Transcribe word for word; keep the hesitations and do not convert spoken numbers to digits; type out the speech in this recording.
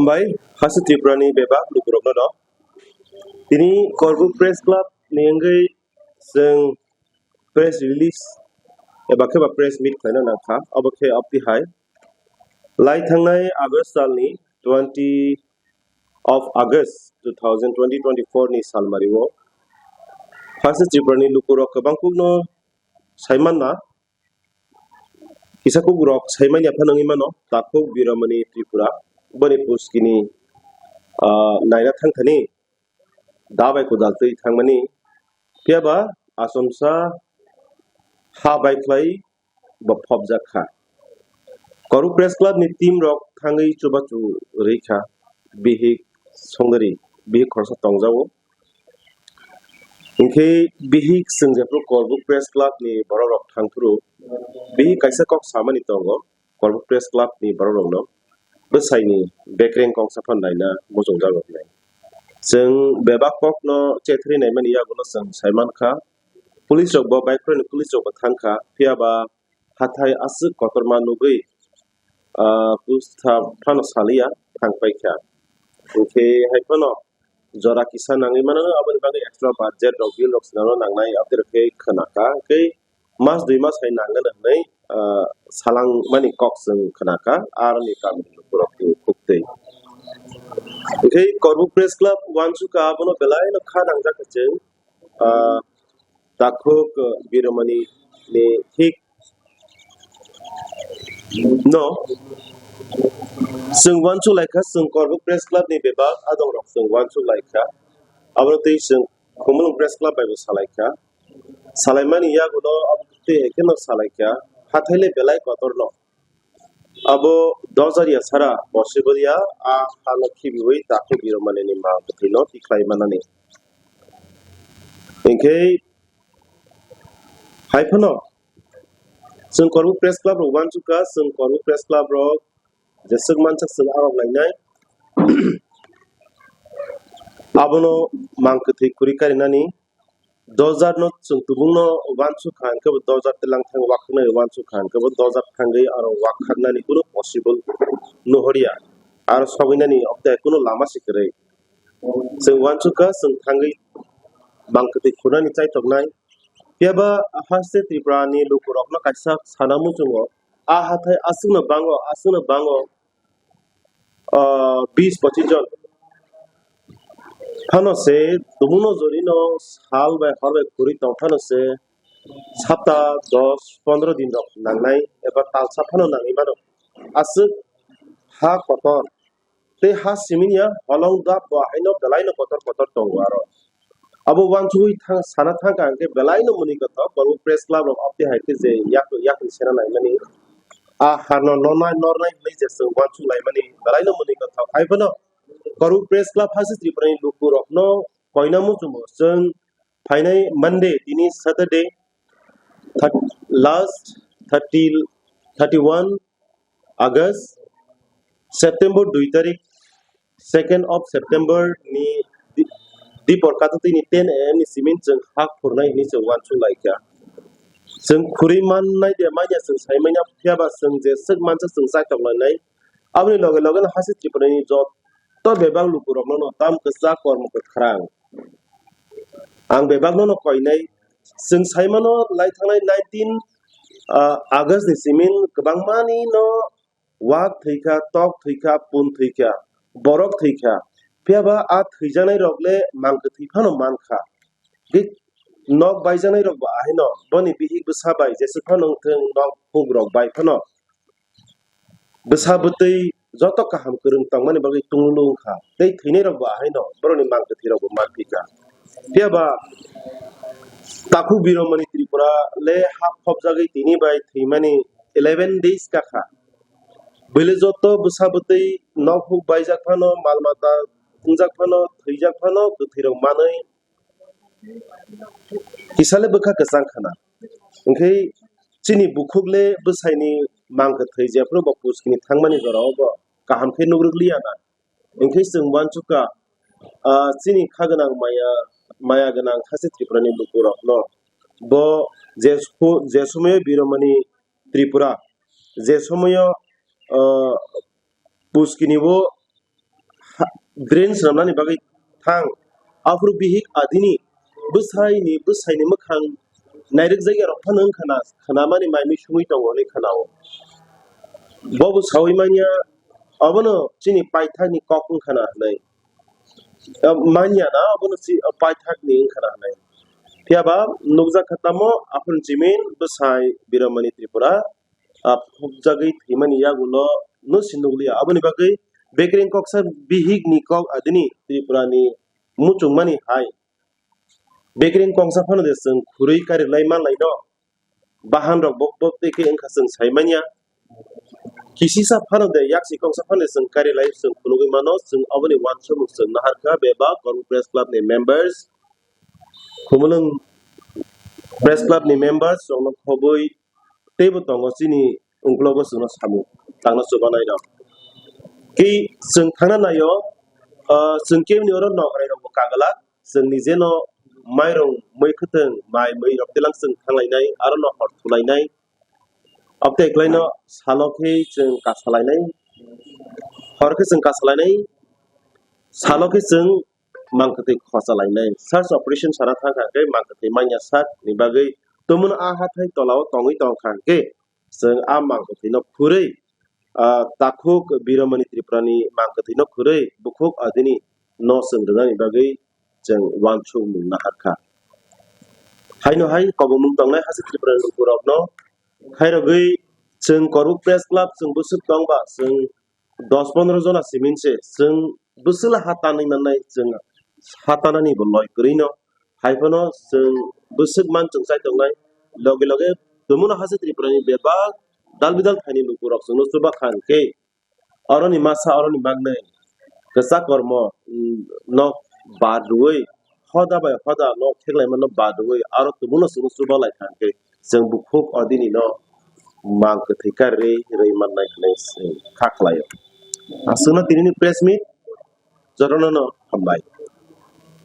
Hambai, Hasi Tripura ni bebak lukurokno no. Tini Korbuk Press Club ni wngwi chwng press release eba khe ba press meet khlaina nangkha, obo khe abtwi hai. Lai thangnai August salni twenty of August two thousand twenty twenty-four ni salmario Hasi Tripura ni lukurok kwbang kukno saimanna, kisa kukrok saimanya phano wngwi mano, takhuk Biromani Tripura, boni puskini, ah, naina thangthani da bai kwdal twi thangmani, phiya ba achomsa ha bai khlai bo phobjak kha. Korbuk Press Club ni team rok thangwi chubachu rwi kha, bihik songdari, bihik khoroksa tongjago. Hinkhe bihik chwng jephru Korbuk Press Club ni borok rok thangphuru bihik kaisa kok samani tongo Korbuk Press Club ni borok rokno, bwsaini bekreng kok saphang naina muchungjak rok hinwi. Chwng bebak kokno chethri naimani yagulo chwng saimankha, police rok bo bike rokni police rok bo thangkha, phiya ba hathai aswk kotorma nugwi, ah, pusta phano saliya thangpaikha. Hinkhe hai phano jora kisa nangwi mano, aboni bagwi extra budget rok, bill rok swnamna nangnai, aboni bagwi khwnakha. Hinkhe mas dui mas hai nangani hinwi, ah, salangmani kok chwng khwnakha, aroni kamini lukurok twi khuktwi. Hinkhe Korbuk Press Club uansukha, abono belaino kha nangjak kha chwng, ah, takhuk, ah, Biromani ni thik no chwng uansuk laikha, chwng Korbuk Press Club ni bebak adong rok chwng uansuk laikha, abono twi chwng Khumulwng Press Club bai bo salaikha, salaimani yagulo abo twi hai kheno salaikha, hathai le belai kotor no. Abo dojar ya sara possible ya, a hano khibiwi takhuk Biromani ni mang bwthwino tikhlai manani. Hinkhe hai phano chwng Korbuk Press Club rok uansukha, chwng Korbuk Press Club rok jeswk mansak chwng arok lainai. Abono mang kwthwi kwrwi karinani. Dojar no chwng tubung no uansukha hinkhe bo dojar tei langthang wakhaknai uansukha hinkhe bo dojar thangwi aro wakhaknani kunu possible nuhorya, aro sogwinani obtwi kunu lama se kwrwi. Chwng uansukha chwng thangwi mang kwthwi khunani chaitoknai. Phiya ba haste Tripura ni lukurokno kaisa sana muchungo, a hathai aswkno bango, aswkno bango, ah, bis pochis jon. Phano se tubungno jorino sal bai hor bai kwrwi tong phano se sapta dos pondro din rok nangnai eba talsa phano nangwi mano. Aswk ha kotor tei ha siminya holong dap bo haino belaino kotor kotor tongo aro. Abo uansugwi thang, sana thangkha hinkhe belaino mwnwi kotor, Korbuk Press Club rok obtwi hai khe je yak, yakni sena naimani, a harno nornai, nornai hinwi je chwng uansuk laimani belaino mwnwi kotor. Hai phano Korbuk Press Club Hasi Tripura ni lukurokno koina muchungo chwng phainai Monday, tini Saturday, thir-, last thirty, thirty one August, September dui tarik, second of September ni di-, dipor kato tini ten A M ni simin chwng hak phurnai hinwi chwng uansuk laikha. Chwng khurwi mannai de manya chwng sai manya, phiya ba chwng jeswk mansa chwng chaitok lainai. Aboni loge loge no Hasi Tripura ni joto bebak lukurokno no tam kwchak kormo kwkhrang. Ang bebakno no koinai, chwng sai mano lai thangnai nineteen, ah, August ni simin kwbangmani no wak thwikha, tok thwikha, pun thwikha, borok thwikha. Phiya ba a thwijaknai rok le mang kwthwi phano mankha. Nok baijaknai rok bo ahaino, boni bihik bwsa bai jeswk phano wngthwng, nok phuk rok bai phano bwsa bwtwi joto kaham kwrwng tongmani bagwi tunglu wngkha tei thwinai rok bo ahaino borokni mang kwthwi rok bo manphi kha. Phiya ba takhuk Biromani Tripura le ha phobjagwi tini bai thwimani eleven days kakha. Bwle joto bwsa bwtwi nok phuk baijak phano, mal mata wngjak phano, thwijak phano, kwthwi rok manwi kisale bwkha kwchang khana. Hinkhe chini bukhuk le bwsaini mang kwthwi jephru bo puskini thangmani jorao bo kaham khe nugrwk liya na. Hinkhe chwng uansukha, ah, chini kha gwnang maya, maya gwnang Hasi Tripurani lukurokno bo je sku-, je somoyo Biromani Tripura, je somoyo, ah, puskini bo drain swnamnani bagwi thang. Aphuru bihik adini bwsaini, bwsaini mwkhang nairwkjak ya rok phano wngkha na, khwnamani mai mui sumui tongo hwnwi khwnao. Bobo saui manya, obono chini paithakni kok wngkha na hwnwi. Ah, manya na, obono chi-, ah, paithakni wngkha na hwnwi. Phiya ba nukjak kha tamo, aphuru jimin bwsai Biramani Tripura, ah, phobjagwi thwimani yagulo no si nukliya. Aboni bagwi bekereng koksa bihikni kok adini Tripurani muchungmani hai. Bekereng kongsa phano de chwng khurui karilai manlaino. Bahan rok bok bok tei khe wngkha chwng sai manya. Kisisa phano de yaksi kongsa phano de chwng karilai chwng phunugwi mano, chwng aboni uansukmung chwng naharkha bebak Kormo Press Club ni members, Khumulwng Press Club ni members rokno khobwi teibo tongo chini ungkulogo chwngno samung tangna chubanai rok. Tei chwng thangna naio, ah, chwng kebini oro nokrai rokbo kagalak, chwng ni jeno mairung mui khwtwng mai mui rok tilang chwng thanglainai, aro no hor thulainai. Abtei kwlaino salo khe chwng kasalainai, hor khe chwng kasalainai, salo khe chwng mangkwtwi khosalainai. Search operation sana thangkha khe mangkwtwi manya sak ni bagwi tumung a hathai tolao tongwi tongkha khe chwng a mangkwtwino khurwi, ah, takhuk Biramani Tripurani mangkwtwino khurwi bukhuk adini no chwng rwnani bagwi chwng uansukmung naharkha. Haino hai kobongmung tongnai hase Tripurani lukurokno khairogwi chwng Kormo Press Club chwng bwswk tongba chwng dos pondro jona simin se chwng bwswla ha tanwi mannai, chwng ha tanani bo loi kwrwino. Hai phano chwng bwswk man chwng chai tongnai, loge loge tumuno hase Tripurani bebak dal bidal thaini lukurok chwngno chuba kha hwnkhe, oroni masa, oroni magnai kwchak kormo, mm, no bad rwui, hoda bai hoda no theklaima no bad rwui, aro tumuno chwngno chuba lai kha hwnkhe, chwng bukhuk odini no mang kwthwi karwi rwi mannai hwnwi se kha khlaio. Aswkno tinini press meet, jotono no hambai.